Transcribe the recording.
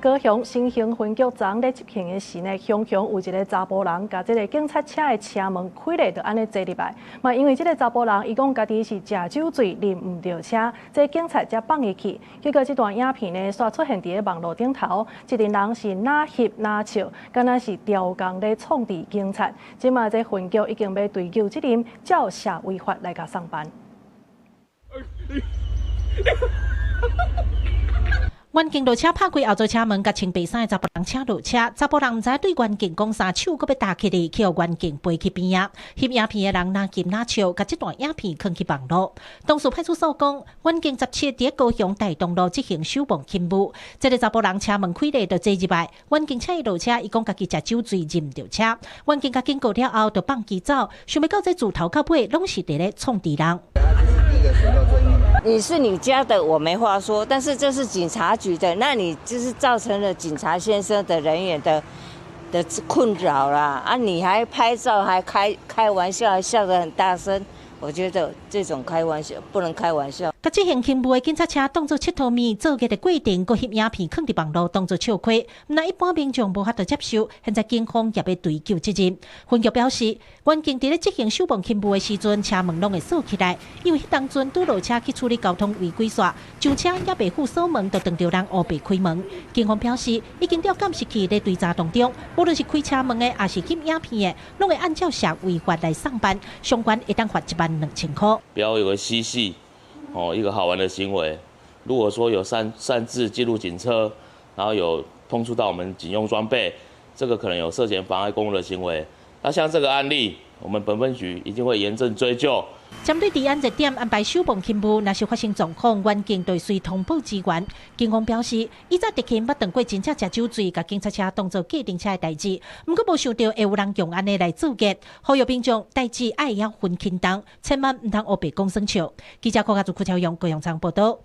高雄新興分局昨昏咧執行的時呢，雄雄有一个查埔人，共這个警察車的車門開咧，就按呢坐入來。嘛，因為這个查埔人伊講家己是食酒醉，認毋著車，這警察才放伊去。結果這段影片呢，煞出現佇咧網路頂頭，一陣人是若翕若笑，敢若是刁工咧創治警察。這馬這分局已經欲追究責任，照社維法來共送辦。員警落車拍開後座車門，共穿白衫的查埔人請落車。查埔人毋知對員警講啥，手閣欲搭起來，去予員警飛去邊仔。翕影片的人若翕若笑，共這段影片囥去網路。當事派出所講，員警17佇高雄大東路執行守望勤務，這个查埔人車門開咧就坐入來，員警請伊落車，伊講家己食酒醉認毋著車。員警共警告了後，就放伊走。想袂到這自頭到尾攏是佇咧創治人。你是你家的，我沒話說，但是這是警察局的，那你就是造成了警察先生的人員的困擾啦。啊，你還拍照，還開玩笑，還笑得很大聲，我覺得這種開玩笑不能開玩笑。共執行勤務的警察車當作𨑨迌物，作業的過程，閣翕影片囥佇網路當作笑話，毋但一般民眾無法度接受，現在警方也欲追究責任。分局表示，員警佇咧執行守望勤務的時陣，車門攏會鎖起來，因為彼當陣拄落車去處理交通違規煞，上車猶未赴鎖門，就撞著人烏白開門。警方表示，已經調監視器咧追查當中，無論是開車門的，抑是翕影片的，攏會按照社維法來送辦，相關會當罰1萬2千箍。不要有個嬉戲，哦，一個好玩的行為。如果說有擅自進入警車，然後有碰觸到我們警用裝備，這個可能有涉嫌妨礙公務的行為。那像這個案例，我們本分局一定會嚴正追究。針對治安熱點安排守望勤務，若是發生狀況，員警就隨通報支援。警方表示，以前執勤捌撞過真正食酒醉，共警察車當作計程車的代誌，毋過無想著會有人用按呢來作業。呼籲民眾代誌愛會曉分輕重，千萬毋通烏白講耍笑。記者柯家祖、柯超勇、高陽昌報道。